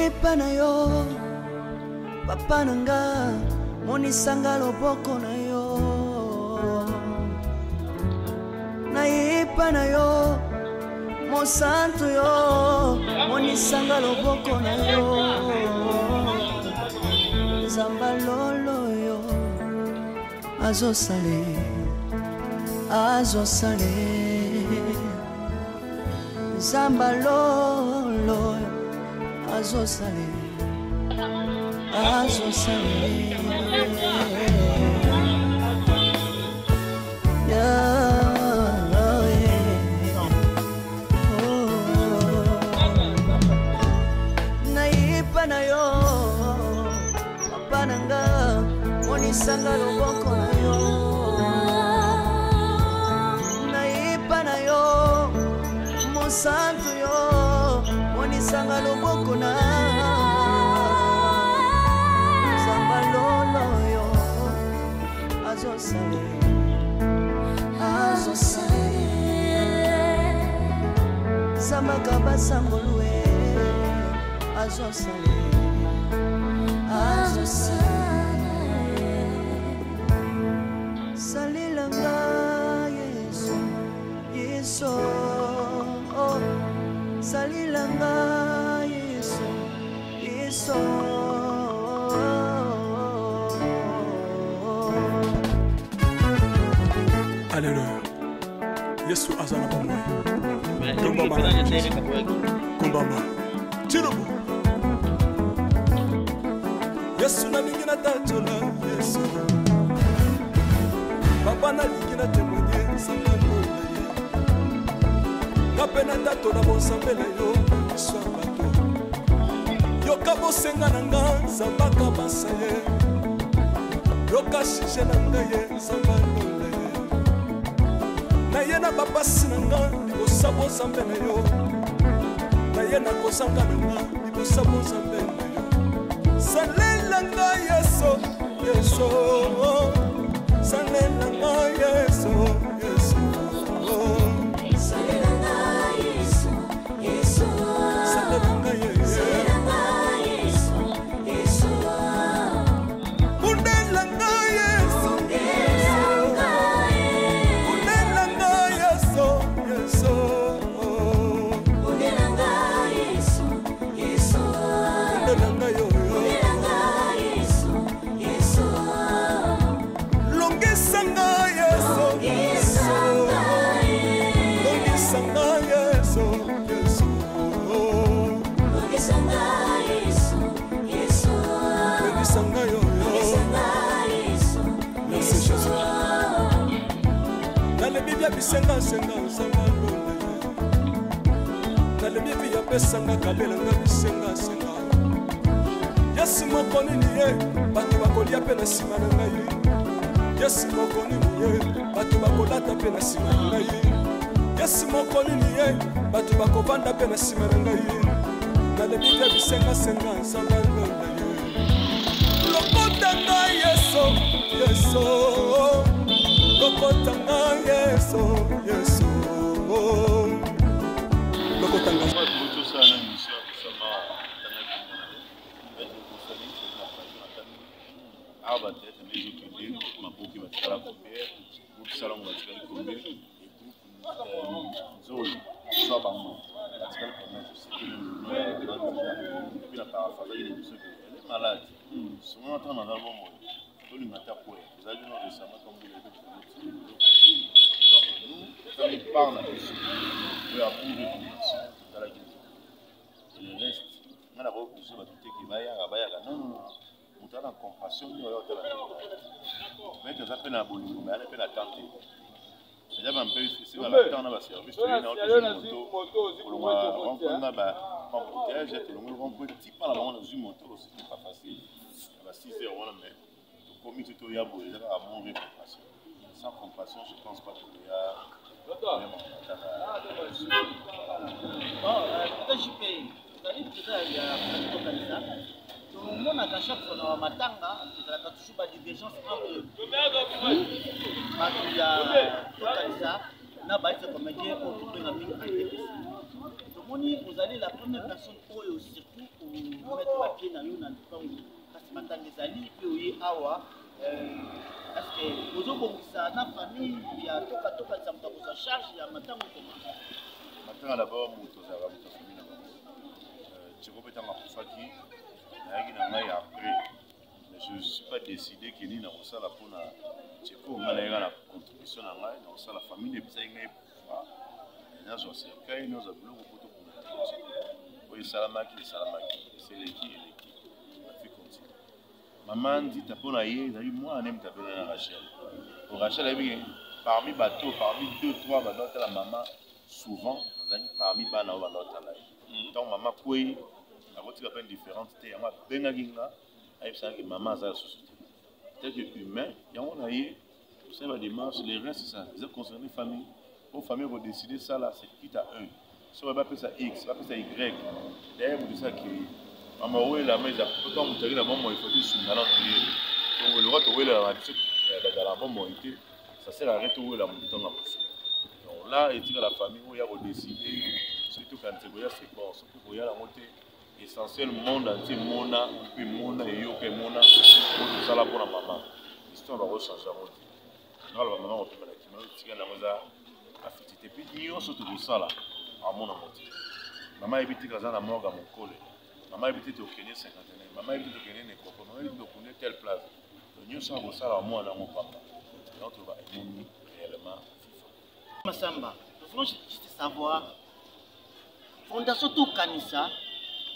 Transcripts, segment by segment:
Nayepa na yo papa na nga monisanga loboko na yo nayepa na yo mosantu yo monisanga loboko na yo nzamba lolo yo azosale azosale nzamba lolo azosale azosale yeah. Nayepa na yo papa na nga monisanga loboko na yo nayepa na yo mosantu yo monisanga loboko na nzamba lolo yo azosale azosale sambaka basangolue azosale azosale salelanga yesu yesu oh. salelanga yesu yesu Alléluia. Yesu aza na bomoi. Tombama kumbama. Tilobo. Yesu nalingi natatola Yesu. Papa nalingi na témoigner nzambe alola ye. Nga mpe natatola bonzambe na yo na miso ya bato. Yoka bosenga na nga nzambe akabasa ye. Yoka sujet na ngai ye nzambe alola ye. Naye na bapasi na nga libosa bonzambe na yo. Naye na kozanga na nga libosa bonzambe na yo. Salela nga Yesu, Yesu. Salela nga Yesu, Yesu. Salela nga Yesu, Yesu. Salela nga Yesu. Salela nga Yesu, Yesu. Bundela nga Yesu. Bundela nga Yesu. Bundela nga Yesu, Yesu. Bundela nga Yesu, Yesu. Bundela nga yo, yo. Bundela nga Yesu, Yesu. Longisa nga Yesu, Longisa nga Yesu. Longisa nga Yesu, Yesu. Longisa nga Yesu, Yesu. Longisa nga yo, yo. Longisa nga Yesu, Merci Yesu. Jésus. Nalebi bia bisengasenga nzambe alonda ye. Nalebi bi apesanga kabelanga bisengasenga. Yesu moko nini ye bato bakolia mpe na nsima na ngai. Yesu moko nini ye bato bakolata mpe na nsima na ngai. Yesu moko nini ye bato bakovanda mpe na nsima na ngai. Nalebi bia bisengasenga nzambe alonda ye. Lokota ngai Yesu, Yesu. Lokota ngai Yesu, Yesu. Lokota ngai. Awa bateatre nde ezokende maboki batikala combien, groupe salongo batikali combien, groupe nzoyi zwa bango batikali combien. Tosekeli epuis na paraphrasaki na biso ke elle est malade songo ntango naza bomoi tolinga ata kwea ezalaki no récemment comme donc nous tozali part na biso oyo apour recommandation totalaki et le reste nga na kooblige bato te ke bayaka bayaka non non non moto aza na compassion nde oya otala maître aza mpe na bolingo mais aza mpe na temps te eza ba mpe esika na temps na baservice toye na otozwi moto kolonga rond-point na ba embouteillage tolongoli rond-point tipa na bango nazwi moto c'était pas facile na ba 6 heures wana mais tokomi ti toya boye eza kaka amour et compassion. Sans compassion je pense pas tokoya. Bon, peut-être JP, ezali peut-être ya kokanisa tomonaka chaque fois na matanga ezalaka toujours ba divergence entre bato ya tokanisa na baete comédien oyo tobenga mingi antpc. Tomoni ozali la première personne oyo surtout pied na yo na lupangu kasi matanga ezali mpe oye awa. Est ce que ozobongisa na famille ya toka tokanisa moto akozwa charge ya matango koma? Matanga d'abord, moto ozalaka moto ya famille na bango. Tsheko mpe ntango akufaki, nayaki na ngai après, mais je ne suis pas décidé ke nini nakosala mpona Tsheko. Ngai nayaka na contribution na ngai, nakosala famille epesaki ngai pouvoir, nazwa cercueil, nazwa biloko mpo tokunda Tsheko. Oyo esalamaki esalamaki, eseleki eleki, la vie continue. Mama Nzita, mpo na ye ezali mwana nde moto abela na Rachel. Po Rachel ayebi ke parmi bato, parmi deux trois banda otala mama souvent, azalaki parmi bana oyo banda otala ye. Ntango mama kwei, akotika mpe indifférente te. Yango abengaki nga, ayebisaka ke mama aza lisusu te. Tel que humain yango na ye tosali badémarche, le reste ça eza concerné famille. Po famille ekodécide sala, c'est quitte à eux. So bapesa x, bapesa y, d'ailleurs moto esakei mama owelama eza ntango moto aki na bomoi, faut tosunga nano ye. Lokola towelaka na biso bazala na bomoi te, ça sert à rien towela moto ntango akufa. Donc là etika la famille oyo ya kodécide. Soki tokanisa koya, c'est bon. Soki koya yango te, essentiel monde entier mona mpe mona, eyoka emona oyo tosala mpona mama. Histoire bakochange yango te. Ngala bamama kopema na kima, otikala yango eza afiti te. Mpe nyonso tokosala, amona ngo te. Mama ayebi te aza na morgue ya mokole. Mama ayebi te tokende cinquantenaire. Mama ayebi te tokende nécropole. Mama ayebi te tokende telle place. Donc nyonso akosala, amona yango pamba. Donc toloba emoni réellement FIFA. Masamba, nous voulons juste savoir, fondation Tokanisa,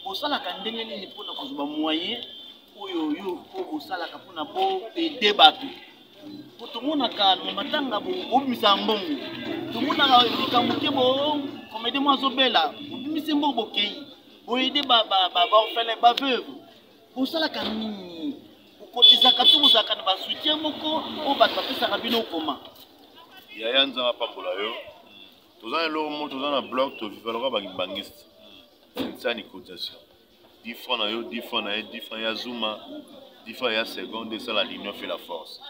bosalaka ndenge nini mpona kozwa bamoyen oyo yo mpo bosalaka mpona boede bato? Po tomonaka na matanga bobimisaka mbongo, tomonaka likambo te, bo comédien mo azobela, bobimisi mbongo, bokei boyede baorphelin, baveuve. Bosalaka nini? Bokotizaka to bozalaka na basoutien moko oyo bato bapesaka bino koma? Yaya, Nzambe apambola yo. Toza na eloko moko, toza na bloc, toviva lokola bakimbangiste. Sani cotisation, 10 francs na yo, 10 francs na ye, 10 francs ya Zuma, 10 francs ya seconde, esala l'union fait la force.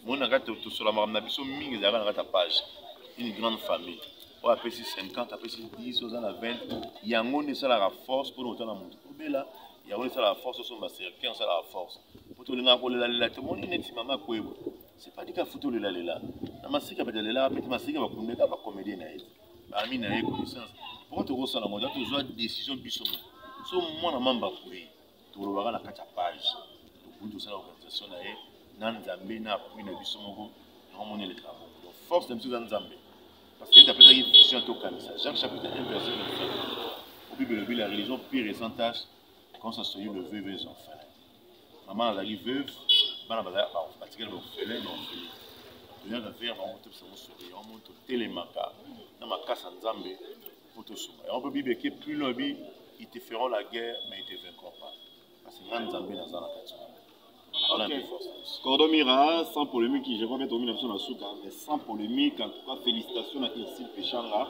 Moi na kati tosola makambo na biso mingi ezalaka na kati ya page, une grande famille. Oyo apesi 50, apesi 10, oza na 20, yango nde esalaka force mpona kotala moto obela. Yango nde esalaka force osomba cercueil, esalaka force po tolingaka kolelalela. Tomoni neti mama kwebo, c'est pas dit kafuta olelalela na masika. Bato alelaka mpe te masika, bakundeka bacomédien na ye, baami na ye, connaissance. Pourquoi tokosala ngo? Tozwa décision biso moko. So mwana mamba koyi, tolobaka na kati ya page, tokoki tosala organisation na ye na Nzambe na appui na biso moko. Yango moni elekaka bongo. Donc force na biso eza Nzambe, parce que ye apesaki vision Tokanisa. Jacques chapitre 1 verset 25 au Bible elobi: "La religion pure et sans tache quand ça soyez le veuve et les orphelins." Mama azalaki veuve, bana batikali baorphelin, baorphelin. Toyaka vers bango, topesa bango sourire. Yango moni totelemaka na makasi ya Nzambe mpo tosunga yango. Mpe Bible eke plus loin, bi ils te feront la guerre mais ils te vaincront pas, parce que nga Nzambe naza na kati wana. Voilà un peu force na biso. Cordon Mira, sans polémique, je crois bien tomi na biso na suka, mais sans polémique, en tout cas, félicitations à Ursule Pechanga.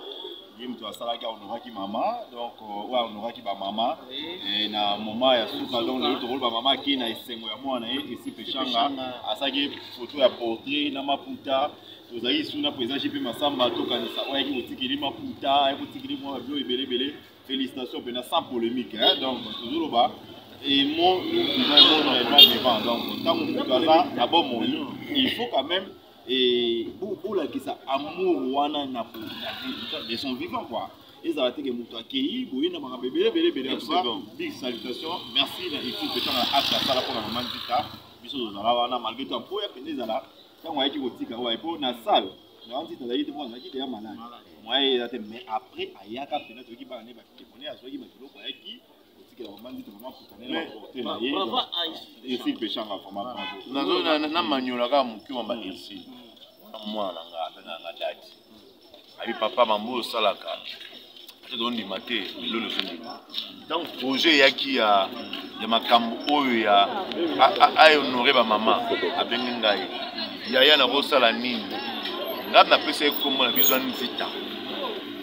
Ye moto asalaki, ahonoraki mama, donc oyo ahonoraki bamama na moment ya suka. Donc lelo tokoloba mama akei na esengo ya mwana na ye Ursule Pechanga. Asalaki photo ya portrait na maputa. Tozalaki su na président JP Masamba Tokanisa, oyo ayaki kotikeli maputa, ayaki kotikeli mwa babilo ebele ebele. Félicitations mpena, sans polémique, hein? Donc tozoloba aimons nous vivant, aimons réellement vivant. Donc ntango moto aza na bomoi, il faut quand même bolakisa amour wana na de son vivant quoi. Ezala teke moto akei boye na makambo ebele ebele ebele. En tout cas, big salutation, merci na équipe etanga acte asala mpona mama Nzita. Biso tozala wana malgré tout, mpo ya pende ezala ntango ayaki kotika oyo mpo na salle na Nzita azalaki te, mpo azalaki deya malade, moyen eza te. Mais après ayaka mpena, toyoki bana ne batémoigner, azwaki babiloko, ayaki kotikela mama Nzita, mama putane na baporte na ye. Ursule Pechanga, vraiment bravo. Nazo namanyola kaka moke wamba. Ursule wana mwana na nga, abengaka nga dadi. Abi papa, mambo oyo osalaka ate tondima te. Lelo ezondima ntango projet eyaki ya makambo oyo ya ahonore bamama. Abengi ngai: "Yaya, nakosala nini?" Ngai napesa ye kombo na biso ya Nzita.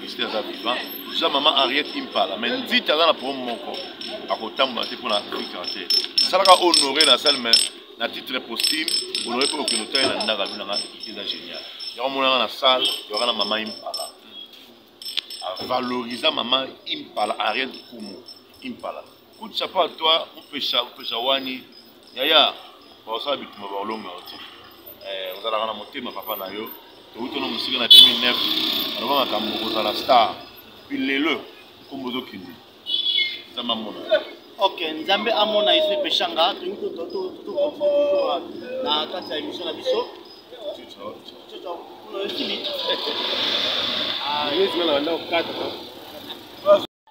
Nzita aza vivant, eza mama Henriette Impala, mais Nzita aza na problème moko, akotambola te mpona victoire te. Asalaka honore na salle, mais na titre posthume honore mpe kokende otali na ndako. Abi nanga eza génial. Yango monanga na salle yoka na mama Impala, avalorisa mama Impala, Henriette Kumu Impala. Coup de chapeau à toi, Mupesha, Mupesha Wani. Yaya, bakosala bitumba bakolonga yo te. Eh, ozalaka na motema papa na yo. Touti na mosika na 2009, aloba makambo kozala star. Puis lelo, nkombo ozokende. Nzambe amona. Ok, Nzambe amona Yesu Peshanga, tolingi to to to continue toujours na kati ya émission na biso. Ciao, ciao. Ciao, ciao. Esili. Ah,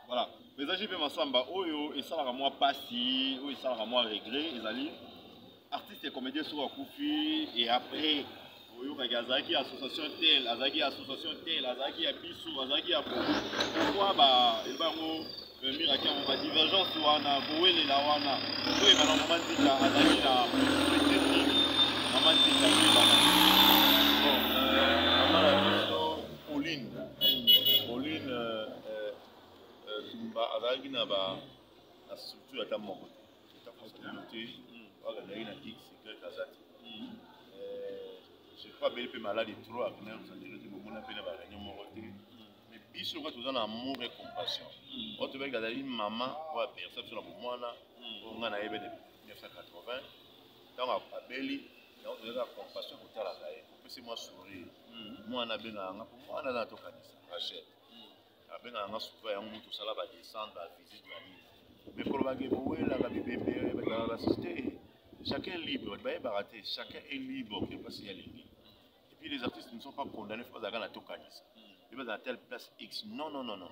voilà mais JP Masamba oyo esalaka mwa pasi oyo esalaka mwa regret ezali artiste et comédien soki akufi et après oyokaki azalaki association tel, azalaki association tel, azalaki ya biso, azalaki ya boye. Pourquoi ba eloba yango miraki yango ba divergence wana, kowelela wana, toyebana mama Nzita azalaki na structure nini, mama Nzita toyebana. Bon, mama na biso Pauline, Pauline Tumba azalaki na ba na structure ata moko te, ata te, azalaki na x y aza te. Je crois abeli mpe maladi trop, akendaki kosandelo te, bomona mpe na baréunion moko te. Mais biso kaka toza na amour et compassion. Oyo toyebaki azali mama oyo abersa biso na bomwana, oyo ngai nayebi depuis 1980. Ntango abeli yango tozalaka compassion, kotalaka ye, kopesi mwa sourire. Mwana abengaka nga mpo mwana aza na tokanisa Rachel abengaka nga souvent, yango moto osala badescente, bavisite, banini. Mais kolobaka bowelaka bibembe bazalaka basusu te. Chacun libre, bato bayebaka te, chacun est libre oke mpasi alingi. Et puis les artistes ne sont pas condamnés, faut bazalaka na tokanisa mpe bazala telle place x. Non, non, non, non,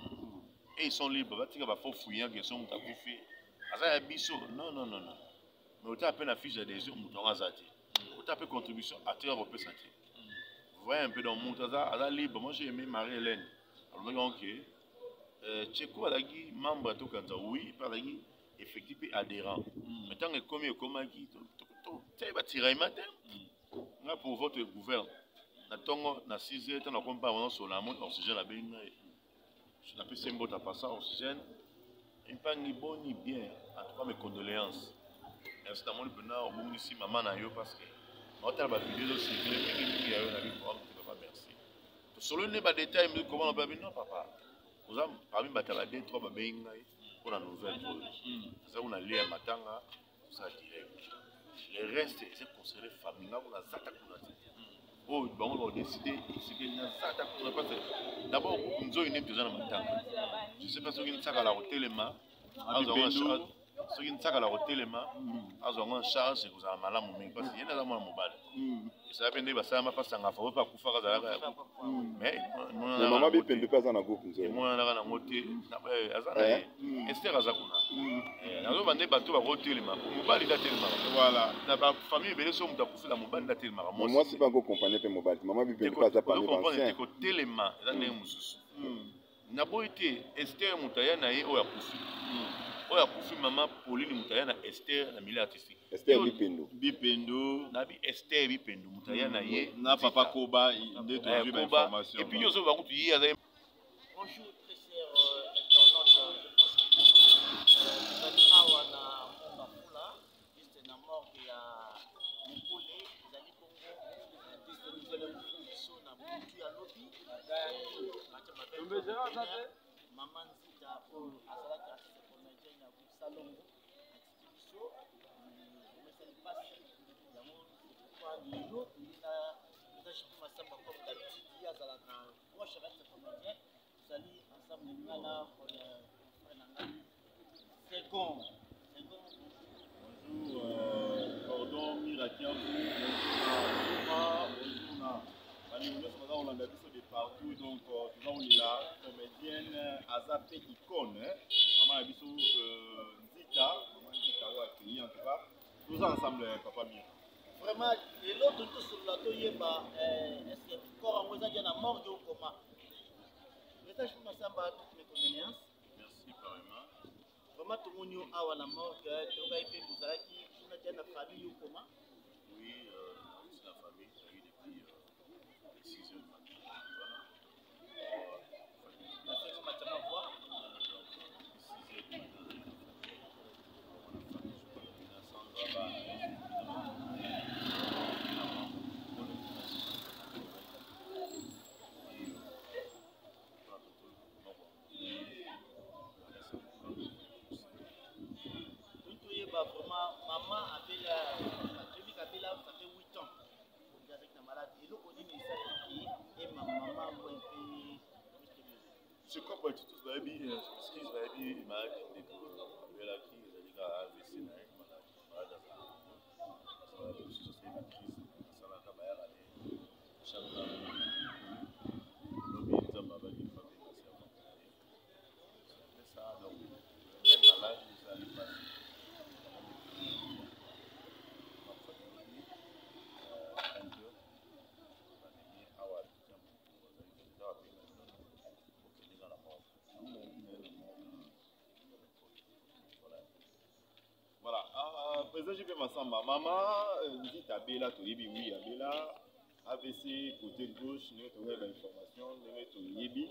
et ils sont libres. Batika bafaux fuyant ke so moto akufi aza ya biso. Non, non, non, non. Mais otala mpe na fiche d'adhésion, moto yango aza te. Otala mpe contribution, atika kopesa te. Vous voyez un peu? Donc moto aza libre. Moi, j'ai aimé Marie-Hélène, alobaki yango ke Tcheko azalaki membre ya Tokanza, oui, mpe azalaki effectif mpe adhérent. Mais ntango ekomi, ekomaki tiai batiraillement te. Nga pour votre gouverne na ntongo na 6 heures, ntango nakomi mpa wana na moni Oxygène abengi ngai, napesi ye mbote, apasa Oxygène mpangi boni bien, en tout cas mes condoléances, merci. Namoni mpena obongisi mama na yo, parce que naotala bavideo ezocircule mingimingi ya yo na biprogramme te. Papa, merci. Tosololi nde badetail komona mpe abi non papa, oza parmi bato ya ba 2 3 babengi ngai mpona nouvelle oyo. Aza kuna lia ya matanga, tosala direct. Le reste eza concerné famille. Nga kuna aza ta kuna te, oyo bango baodécide esekeli. Naza ta kuna parce que d'abord groupe Nzoi nde toza na matanga. Je sais pas soki nsakala kotelema, soki nsakala kotelema azwa yango en charge, ekozala malamu mingi, parce que ye nde aza mwana mobali. Esala mpe nde basalama mpasanga favo mpe akufaka, azalaka ya mais mama Bipembe mpe aza na groupe Nzoi. Emonanaka nango te, aza na ye. Ester aza kuna. Nazoba nde bato bakotelema, mobali nde atelemaka. Voilà. Na bafamille ebele, so moto akufela, mobali nde atelemaka. Mwasi mpe akokompagne mpe mobali. Mama Bipembe mpe aza parmi te. Kotelema eza ndenge mosusu. Naboyi te, Ester moto aya na ye oyo akufi, oyo akufi mama Pauline, moto aya na Ester na milieu artistique. Ester Bipendo. Bipendo. Nabi Ester Bipendo, moto aya na ye. Na papa Koba nde tozwi bainformation. Et puis nyonso bakutu ye aza. Bonjour, très chers internautes, je pense que tozali awa na Mont Ngafula, juste na morgue ya Mokole. Ezali bongo artiste nouvelle biso na butu ya lobi mama Nzita oyo azalaki artiste comédien ya groupe Salongo atiki biso. Omesali mpasi yango. Pourquoi lelo toye na eza JP Masamba, comme d'habitude ye azalaka proche ya artiste comédien. Tozali ensemble, nga na frère na ngai Second Second. Bonjour, pardon Mira Kiambu, bonjour na Zuma, bonjour na bandeko nyonso baza kolanda biso de partout. Donc toza kolela comédienne, aza mpe icône, mama na biso Nzita, mama Nzita oyo akei. En tout cas toza ensemble, papa Mira. Vraiment, lelo toli tosolola, toyeba est-ce corps yango eza dia na morgue okoma. Message mpo Masamba, toutes mes condoléances. Merci pareillement. Vraiment, tomoni yo awa na morgue, toyokai mpe bozalaki kuna dia na famille okoma. Oui, aussi la famille, j'ai eu depuis 6 heures du matin. Voilà. Nasengo matama voi. Donc, 6 heures du matin, la famille, je crois, na Sandra, bana, toyeba vraiment mama abela, toyebi kabela, ça fait 8 ans azalaki na malade. Eloko nini esalaki ema mama mpe? C'est quoi bato tous bayebi, excuse, bayebi maladi ndeko abelaki, ezali kaka AVC na ye, maladi maladi azalaki mosusu, asali bacrise, asalaka bayaka ne chaque lobi. Nzambe abaki famille kasi ya mama na ye, c'est ça. Donc même maladi ezali pasi, lobi 20 heures bamemi awa. Okendeka na mort. Voilà, président JP Massamba, mama Nzita abela, toyebi, oui, abela AVC côté gauche, ndenge tokoyeba information, ndenge toyebi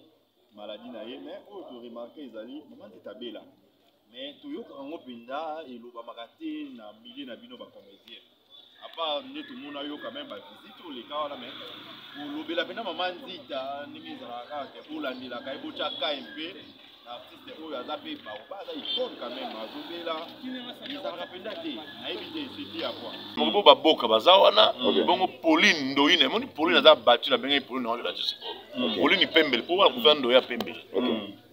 maladie na ye. Mais oyo toremarquer ezali mama Nzita abela, mais toyokaka yango mpenza elobamaka te na milieu na bino bacomédien, à part nde tomona yo quand même bavisite oleka wana. Mais kolobela mpenza mama Nzita ndenge ezalaka kaka te, bolandelaka ye, botya kai mpe na artiste oyo aza mpe baoba, aza icône quand même, azobela, ezalaka mpenza te. Nayebi te, c'est ya quoi? Moko bo baboka baza wana. Bongo Pauline Ndoyine, emoni Pauline aza batu, nabengaki Pauline naolela te sikoyo. Pauline Pembele, mpo wana kufa Ndoyi ya Pembele,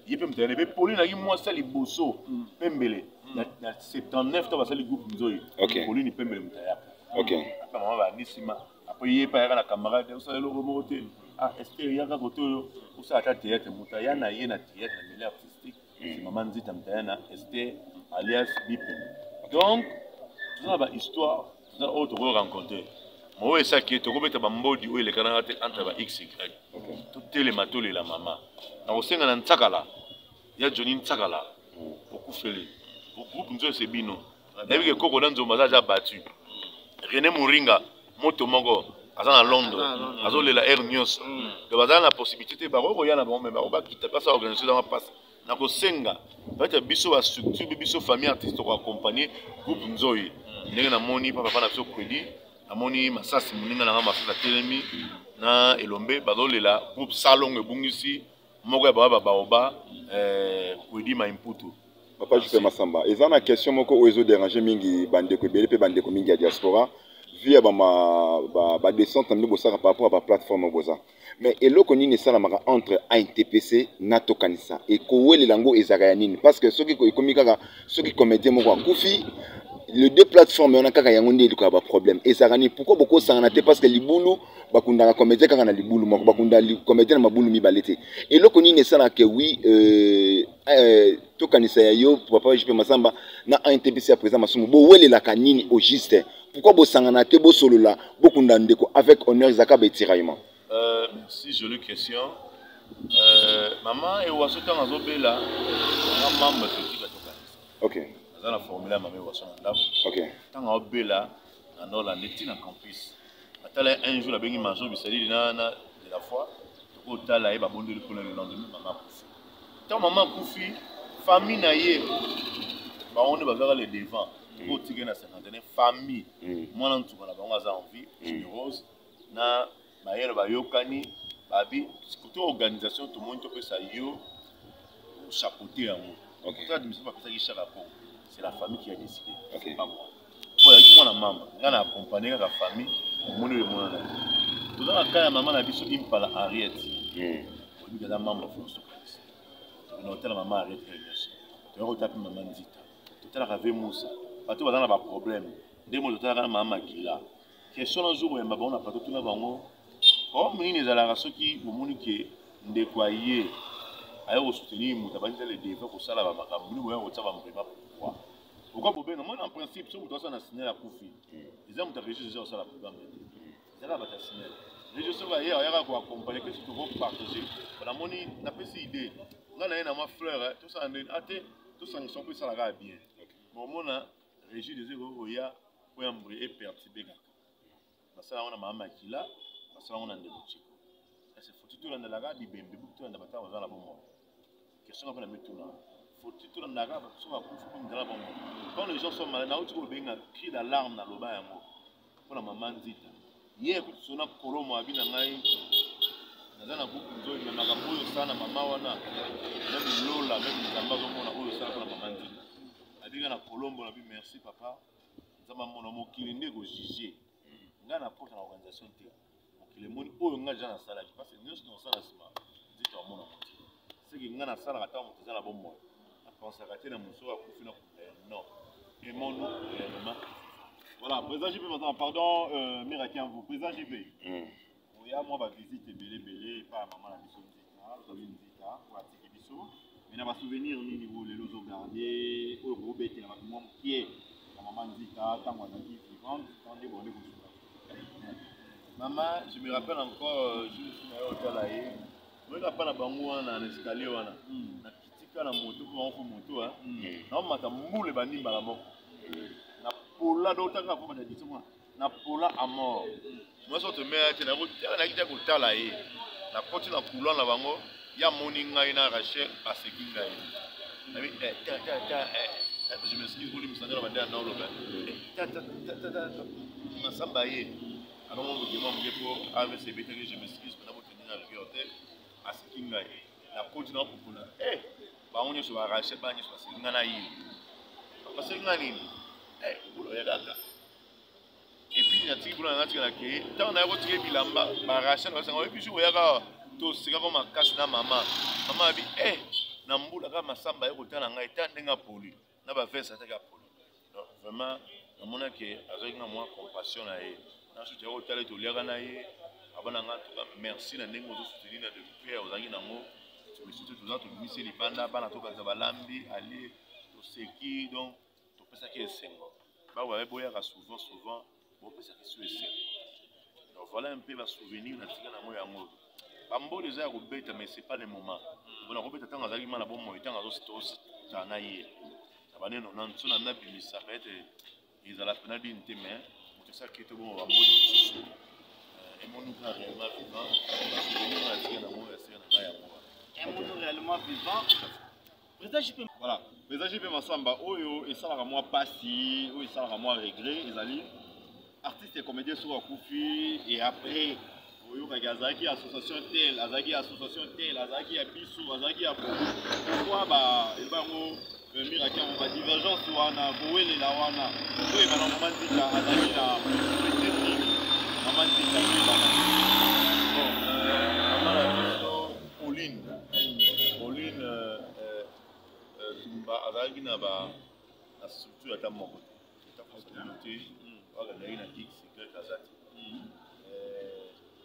ye mpe moto mpe Pauline ayaki mwasi ya liboso Pembele na 79 to basali groupe Nzoi. Pauline Pembele moto ayaka apa mama bandi nsima. Apres ye mpe ayaka na camarade, osala eloko moko te. Ah, Ester, yaka kote oyo osala ata théâtre. Moto aya na ye na théâtre, na milieu artistique, c'est mama Nzita, moto aya na Ester alias Bipembe. Donc toza na bahistoire, toza oyo tokoki rencontre moyo esaki ye, tokobeta bambodi oyo elekanaka te entre ba xy. Totelema, tolela mama. Na kosenga na Ntsakala ya Johnny Ntsakala, okufeli groupe nzoyo se bino, nayebi ke koko na Nzombo aza aza battu. René Moringa, moto moko aza na Londres, azolela aire nyonso. Donc bazala na possibilité te, bakoki koya na bango, me bango bakita mpasa organisation ezanga mpasi. Na kosenga peut-être biso bastructure, biso famille artiste, tokoaccompagne groupe Nzoi ndenge namoni pa papa na biso Kwedi, namoni Masasi, moninga nanga Masasi atelemi na Elombe, bazolela groupe Salongo ebungisi moko ya baba babaoba, Kwedi Maimputu. Papa JP Masamba, eza na question moko oyo ezoderange mingi bandeko ebele mpe bandeko mingi ya diaspora via badescente na bino bosaka par rapport ya baplateforme oyo boza. Mais eloko nini esalamaka entre ANTPC na Tokanisa? Ekowelela yango ezalaka ya nini? Parce que soki ekomi kaka soki comédien moko akufi, le deux plateforme wana kaka yango nde elukaka baproblème. Ezalaka nini? Pourquoi bokosangana te? Parce que libulu, bakundaka comédien kaka na libulu moko, bakunda comédien na mabulu mibale te. Eloko nini esalaka ke oui, Tokanisa ya yo papa JP Masamba na ANTPC ya président Masumu, bowelelaka nini au juste? Pourquoi bosangana te, bosolola, bokunda ndeko avec honneur? Ezalaka batiraillement? Merci, jolie question. Mama Ewaso, ntango azobela, nga membre effectif ya Tokanisa, aza na formulaire ya mama Ewaso na ndako. Ntango aobela, na Nolande ntina campus, atala ye un jour, abengi major Bisalili na de la foi, tokotala ye, babondeli mpona. Le lendemain mama akufi. Ntango mama akufi, famille na ye bango nde bazwaka le devant. Tokotika ye na cinquantenaire, famille mwana ntuka na bango aza en vie, Générose na mayele, bayokani babi kote organisation, tomoni topesa yo chapeauté yango. Côté administration, bapesaki chaka po c'est la famille qui a décidé, c'est pas moi. Po azalaki mwana mamba, ngai na accompagne kaka famille. Omoni oyo emonanaki, toza na ka ya mama na biso Impala Henriette, oyebi aza membre Fonso Kanisa. Tokenda kotala mama Henriette oyo nyonso, toyaka kotala mpe mama Nzita, totalaka ve Musa, bato baza na baproblème nde mo totalaka na mama Makila. Question na jour oyamba bango na plateau, tuna bango problème nini ezalaka soki bomoni ke ndeko aye aye kosoutenir moto, abandi le deva kosala bamakambo bino boya kotia bambrema. Pourquoi bobenga mona? En principe, soki moto asala na SNEL akufi, eza moto ya régie eza kosala programme te, ezaka bato ya SNEL. Régie soki aye, ayaka koaccompagne kesi, tokopartage. Namoni napesi idée ngai na ye na mwa fleur, tosala ndeni ate tosangisa mpo esalaka bien. Bomona régie des ekoki koya mpo ya mbri eperturbe kaka. Basala yango na mama Makila, basala yango na ndeko Tiko. Kasi foti tolandelaka bibembe buku, tolanda batango baza na bomoi. Question nga mpe na mituna, foti tolandaka bato soki bakufi mpo mizala bomoi? Quand les gens sont malades, nauti kobenga cri d'alarme, naloba yango mpona mama Nzita. Ye ekuti sona kolomo abi na ngai, naza na groupe Nzoi, me makambo oyo osala na mama wana, même lola, même Nzambe azomona oyo osala mpona mama Nzita. Abika na Colombo, nabi merci papa. Nzambe amona mokili nde ekojuge ngai na kota na organisation te. Mokili emoni oyo ngai deja nasalaki, parce que nyonso nakosala nsima nzito amona moto seke ngai nasalaka. Ntango moto eza na bomoi, napensaka te na mosu oyo akufi na kunda ye. Non, aimons-nous réellement. Voilà, président JP maintenant, pardon, Miraki en vous. Président JP, oya mwa bavisite ebele ebele epai ya mama na biso Nzita, tobi Nzita, oyo atiki biso. Mais na basouvenir nini oyo lelo ozogarde, oyo kobetela bato mwa mokie ya mama Nzita ntango azalaki vivante, ntango nde bonde kosuka? Mama, je me rappelle encore jour na ye otala ye, oyeka mpa na bango wana na escalier wana, nakitika na moto mpo bango fo moto naomata mbula ebandi mbala moko na pola do otanga fo bata diso mwa na pola à mort. Mwasi oyo tomeya te, nakotala, nayaki te kotala ye, nakoti na couloir na bango, ye amoni ngai na Rachel, aseki ngai. Nabi eh, ta ta ta eh, je m'excuse, bolimbisa ngai na bandela naoloba eh, ta ta ta ta ta ta masamba ye alongo mokema moke mpo avc ebetaki. Je m'excuse mpena botendi na rigueur te. Aseki ngai, nakoti na kopona eh, bango nyonso ba Rachel, bana nyonso baseki ngai na ye. Baseki ngai nini? Eh, mbula oya kaka. Et puis natiki kuna, na natika, nakei. Ntango naye kotika bilamba, barachel basanga oyebi jour oyaka, tosekako makasi na mama. Mama abi eh, na mbula kaka masamba ye kotala ngai ta ndenge apoli na bavese ataki apoli. Donc vraiment namonaki azwaki nga mwa compassion na ye. Nasuti ya kotala, toliaka na ye, abana nga tuka merci na ndenge ozosoutenir na de père ozalaki nango. Surtout toza tobimisi libanda, bana tokanisa balambi alie, toseki. Donc topesaki esengo. Bawa baye boyaka souvent souvent, bopesaki so esengo. Donc voilà un peu basouvenir natika nango. Yango bamboli eza ya kobeta, mais c'est pas le moment mpona kobeta. Ntango azalaki ma na bomoi, ntango azositana na ye na baneno na nso na nabimisa, peut-être ezala pena dini te, mais moto esaki te. Bongo bamboli mosusu emonuka réellement vivant, basouvenir natika nango ya sika na ngai yango wana. Aimons-nous réellement vivant. Président JP. Voilà, président JP Massamba, oyo esalaka mwa pasi, oyo esalaka mwa regret, ezali artiste et comédien soki akufi, et après oyokaki azalaki association tel, azalaki association tel, azalaki ya biso, azalaki ya boye. Pourquoi ba eloba yango miraki yango, badivergence wana, kowelela wana? Toyebana, mama Nzita azalaki na structure nini? Mama Nzita, toyebana. Bon, mama na biso Pauline, Pauline Tumba, azalaki na ba na structure ata moko te, ata te oyo azalaki na x y aza te.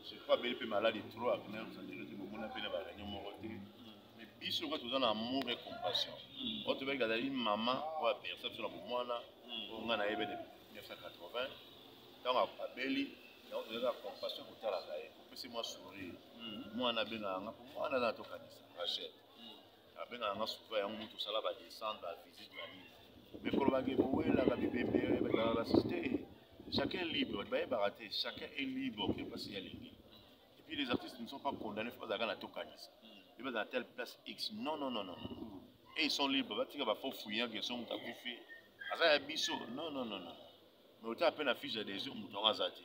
Je crois abeli mpe maladi trop, akendaki kosandelo te, bomona mpe na baréunion moko te. Mais biso kaka toza na amour et compassion. Oyo tobeki azali mama oyo abersa biso na bomwana, oyo ngai nayebi depuis 1980. Ntango abeli yango, tozalaka compassion, kotalaka ye, kopesi mwa sourire. Mwana abengaka nga mpo mwana aza na tokanisa Rachel abengaka nga souvent. Yango moto osala badescente, bavisite na nini, mais kolobaka bowelaka bibembe, bazala basisi te. Chacun libre, bato bayebaka te, chacun est libre oke mpasi ya alingi. Et puis les artistes ne sont pas condamnés, faut bazalaka na tokanisa mpe bazala telle place x. Non, non, non, non, et ils sont libres. Batika bafaux fuyant ke so moto akufi aza ya biso. Non, non, non, non. Mais otala mpe na fiche d'adhésion, moto yango aza te.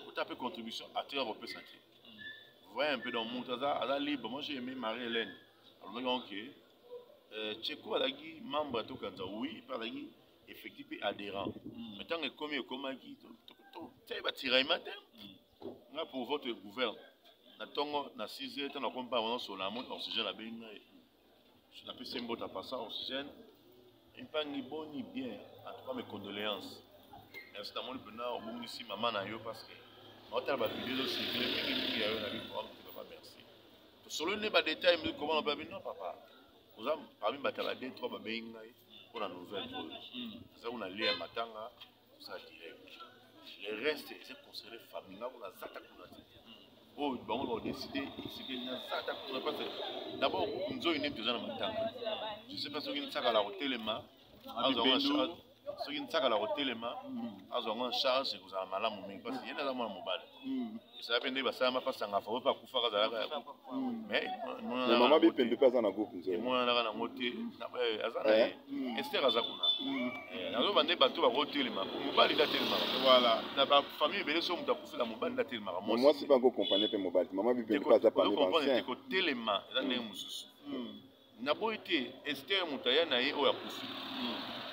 Otala mpe contribution atika kopesa te. Vous voyez un peu? Donc moto aza libre. Moi j'ai aimé Marie Hélène alobaki yango ke Tcheko azalaki membre ya tokanza, oui, mpe azalaki effectif mpe adhérent. Mais ntango ekomi, ekomaki tia batiraillement te. Nga pour votre gouverne na ntongo na 6 heures, ntango nakomi mpa wana sola, namoni Oxygène abengi ngai, napesi ye mbote, apasa Oxygène mpangi boni bien, en tout cas mes condoléances, merci. Namoni mpena obongisi mama na yo, parce que naotala bavideo ezocircule mingi mingi ya yo na biprogramme te. Papa, merci. Tosololi nde badetail comment na babi. Non papa, oza parmi bato ya ba 2 3 babengi ngai mpona nouvelle oyo. Aza kuna lia ya matanga, tosala direct. Le reste eza concerné famille. Nga kuna aza ta kuna te, oyo bango bakodeside esekeli. Naza ta kuna parce que d'abord groupe nzoi nde toza na matanga. Je sais pas soki nsakala kotelema, soki nsakala kotelema azwa yango en charge, ekozala malamu mingi, parce que ye nde aza mwana mobali. Esala mpe nde basalama mpasanga favo mpe akufaka, azalaka mais mama Bipembe mpe aza na groupe nzoi. Emonanaka nango te, aza na ye. Ester aza kuna. Nazoba nde bato bakotelema, mobali nde atelemaka. Voilà. Na bafamille ebele, so moto akufela, mobali nde atelemaka. Mwasi mpe akokompane mpe mobali. Mama Bipembe mpe aza parmi bancien. Kotelema eza ndenge mosusu. Naboyi te, Ester moto aya na ye oyo akufi.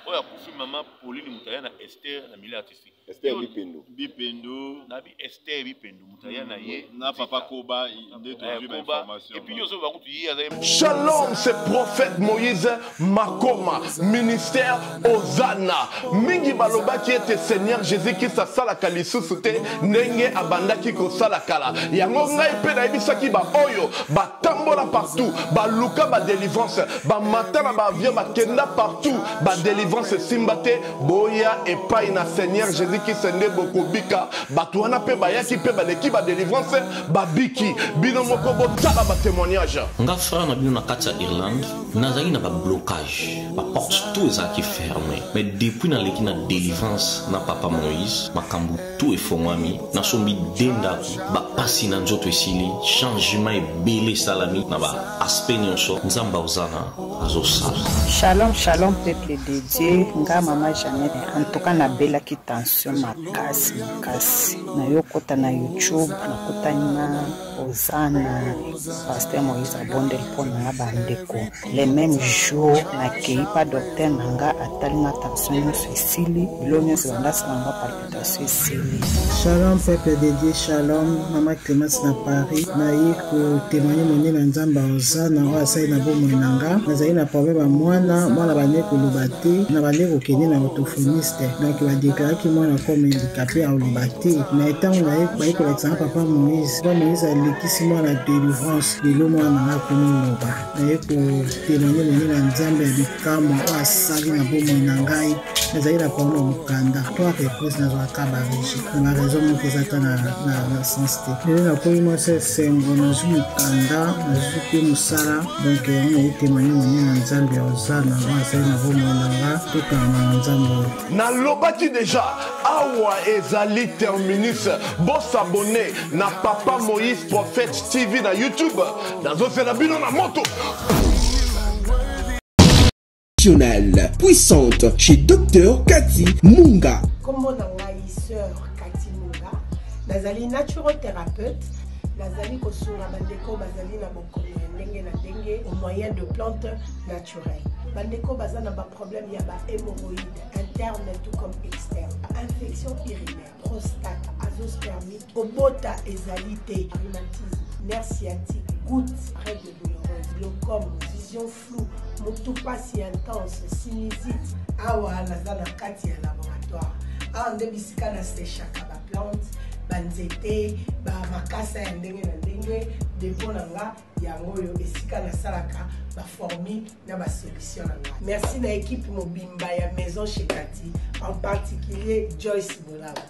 Oyo akufi mama Pauline moto aya na Esther na milieu artistique. Esther Bipendo. Bipendo. Nabi Esther Bipendo moto aya na ye. Na papa Koba nde tozwi ba information. Et puis yo ozo bakutu ye azali. Shalom, c'est prophète Moïse Makoma, ministère Hosanna. Mingi balobaki ete Seigneur Jésus-Christ asalaka lisusu te ndenge abandaki kosala kala. Yango ngai mpe nayebisaki ba oyo batambola partout, baluka ba délivrance, bamata na ba avion, bakenda partout, ba délivrance esimba te. Boya epai na Seigneur Jésus-Christ nde bokobika. Bato wana mpe bayaki mpe baleki ba délivrance, babiki. Bino moko botala ba témoignage. Nga frère na bino na kati ya Irlande nazalaki na ba blocage ba porte tout ezalaki ferme mais depuis naleki na délivrance na papa Moïse makambo tout efongwami nasombi de ndako bapasi na nzoto esili changement ebele esalami na ba aspect nyonso Nzambe ozana azosala. Shalom shalom peuple de Dieu nga mama Jeannette en tout cas nabelaki tension makasi makasi nayokota na YouTube nakutani na Hosanna pasteur Moïse abondeli mpo na nga bandeko le même jour nakei pa docteur na nga atali nga tension nyonso esili bilo nyonso bandasala nga palpitation esili. Shalom peuple de Dieu, shalom mama Clemence na Paris. Naye ko témoigner monene na Nzambe Hosanna oyo asali na bomoi na nga. Nazali na problème ya mwana, mwana bande koloba te, na bande kokende na orthophoniste. Donc ba déclaraki mwana comme handicapé aloba te. Mais ntango naye baye kolakisa nga papa Moïse, papa Moïse alekisi mwana délivrance, lelo mwana na nga akomi loba. Naye ko témoigner monene na Nzambe ya bikamwa oyo asali na bomoi na ngai. Nazali na problème ya mokanda, trois reprises nazwaka ba rejet na ba raison moko eza ata na sens te. Lelo nakomi mwasi esengo, nazwi mokanda, nazwi mpe mosala. Donc yango naye témoigner monene na Nzambe ya Hosanna oyo asali na bomoi na nga. Tokanga na Nzambe oyo. Nalobaki deja awa ezali terminus. Bosabone na Papa Moïse Prophète TV na YouTube. Nazozela bino na moto. Nationale puissante chez Docteur Cathy Munga. Kombo na ngai sœur Cathy Munga, nazali naturothérapeute, nazali kosunga bandeko bazali na bokono ya ndenge na ndenge au moyen de plantes naturelles. Bandeko baza na ba problème ya ba hémorroïdes interne tout comme externe, infection urinaire, prostate, azoospermie, kobota ezali te, rhumatisme, nerf sciatique, goutte, règle douloureuse, glaucome, vision floue, motu pasi intense, sinusite. Awa naza na kati ya laboratoire, awa nde bisika na sechaka ba plante, ba nzete, ba makasa ya ndenge na ndenge. Depot na nga yango oyo esika nasalaka ba formule na ba solution na nga. Merci na équipe mobimba ya Maison chez Cathy, en particulier Joyce Bolaba.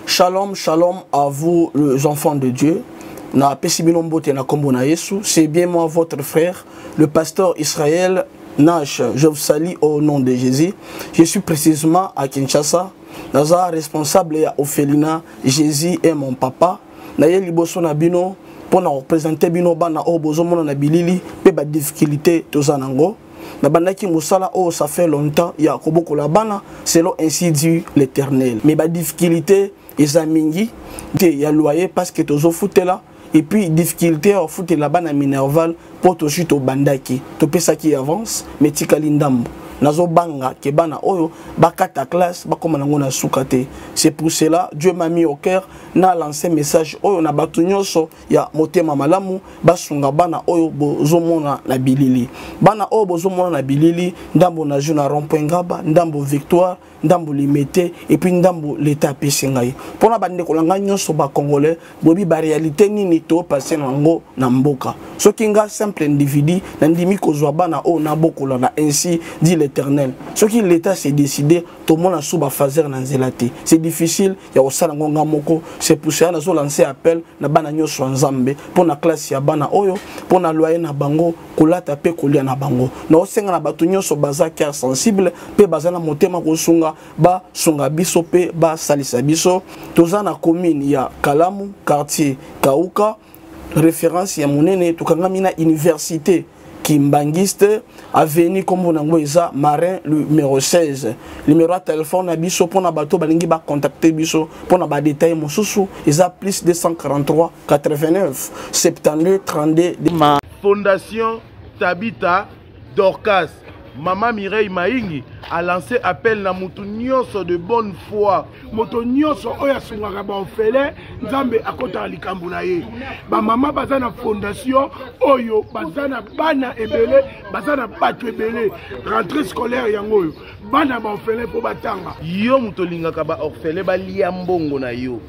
Shalom, shalom à vous les enfants de Dieu. Na pesi bino mbote na kombo na Yesu. C'est bien moi votre frère, le pasteur Israël Nash. Je vous salue au nom de Jésus. Je suis précisément à Kinshasa. Naza responsable ya orphelinat Jésus est mon papa. Na ye liboso na bino pour na représenter bino bana oyo bozomona na bilili pe ba difficulté toza nango. Na bandaki mosala oyo ça fait longtemps ya kobokola bana selon ainsi dit l'Éternel. Mais ba difficulté eza mingi te ya loyer parce que tozofutela, et puis difficulté ya kofutela bana minerval po tozwi tobandaki topesaki avance mais tikali ndambo. Nazobanga ke bana oyo bakata classe bakoma nango na suka te. C'est pour cela Dieu m'a mis au cœur na lancer message oyo na bato nyonso ya motema malamu basunga bana oyo bozomona na bilili. Bana oyo bozomona na bilili, ndambo na jeu na rond-point Ngaba, ndambo Victoire, ndambo Limete, et puis ndambo l'État apesi ngai. Mpona bandeko na ngai nyonso ba Congolais, boyebi ba réalité nini to passer nango na mboka. Soki nga simple individu nandimi kozwa bana oyo nabokola na ainsi dit l'Éternel. Soki l'État s'est décidé, tomona sous ba phaser na nzela te. C'est difficile ya kosala ngo nga moko. C'est pour cela nazo lancer appel na bana nyonso ya Nzambe mpona classe ya bana oyo, mpona loyer na bango, kolata pe kolia na bango. Naosenga na bato nyonso baza cœur sensible pe baza na motema kosunga, basunga biso pe basalisa biso. Toza na commune ya Kalamu, quartier Kauka, référence ya monene, tokangami na université Kimbanguiste, avenue kombo nango eza Marin numéro 16. Numéro ya téléphone na biso mpona bato balingi ba contacter biso mpona ba détail mosusu eza plus 243 89 72 32. Ma Fondation Tabitha Dorcas. Mama Mireille Maingi a lancé appel na mutu nyonso de bonne foi. Moto nyonso oyo asungaka baorphelin, Nzambe akotaka likambo na ye. Bamama baza na fondation oyo baza na bana ebele, baza na bato ebele. Rentrée scolaire yango oyo bana baorphelin mpo batanga. Yo moto olingaka baorphelin balia mbongo na yo,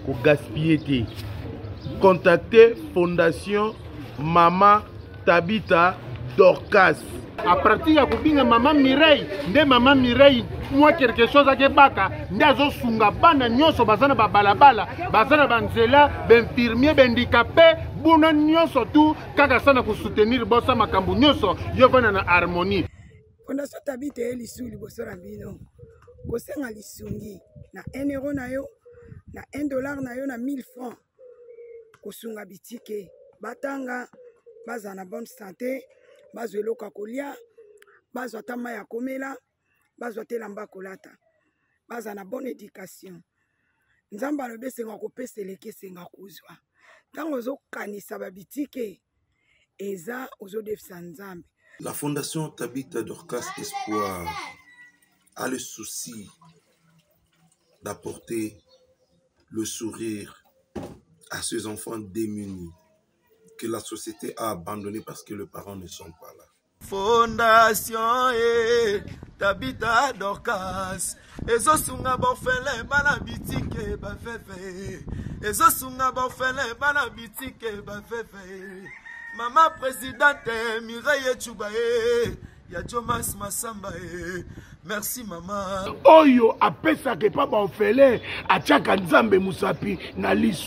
kogaspille te. Contactez Fondation Mama Tabitha Dorcas. A partir ya kobinga mama Mireille, nde mama Mireille mwa quelque chose akebaka nde azosunga bana nyonso baza na babalabala, baza na banzela, bainfirmier, bahandicapé, buna nyonso tu kaka sana kosoutenir bosa makambo nyonso yo vanda na harmonie. Fondation Tabitha ye lisu liboso na bino kosenga lisungi na 1 euro na yo, na 1 dollar na yo, na 1000 francs, kosunga bitike batanga, bazala na bonne santé, bazwa eloko ya kolia, bazwa ata mai ya komela, bazwa te elamba kolata, bazala na bonne éducation. Nzambe alobi esenga kopesa eleki esenga kozwa. Ntango ozokanisa babitike eza ozodefisa Nzambe. La Fondation Tabitha Dorcas Espoir a le souci d'apporter le sourire à ces enfants démunis que la société a abandonnés parce que les parents ne sont pas là. Fondation e Tabitha Dorcas ezosunga baorphelin bana bitike baveve, ezosunga baorphelin bana bitike baveve. Mama présidente Mireille Echuba e ya Jomas Masamba e, merci mama. Oyo apesaka epa baorphelin atiaka Nzambe mosapi na liso.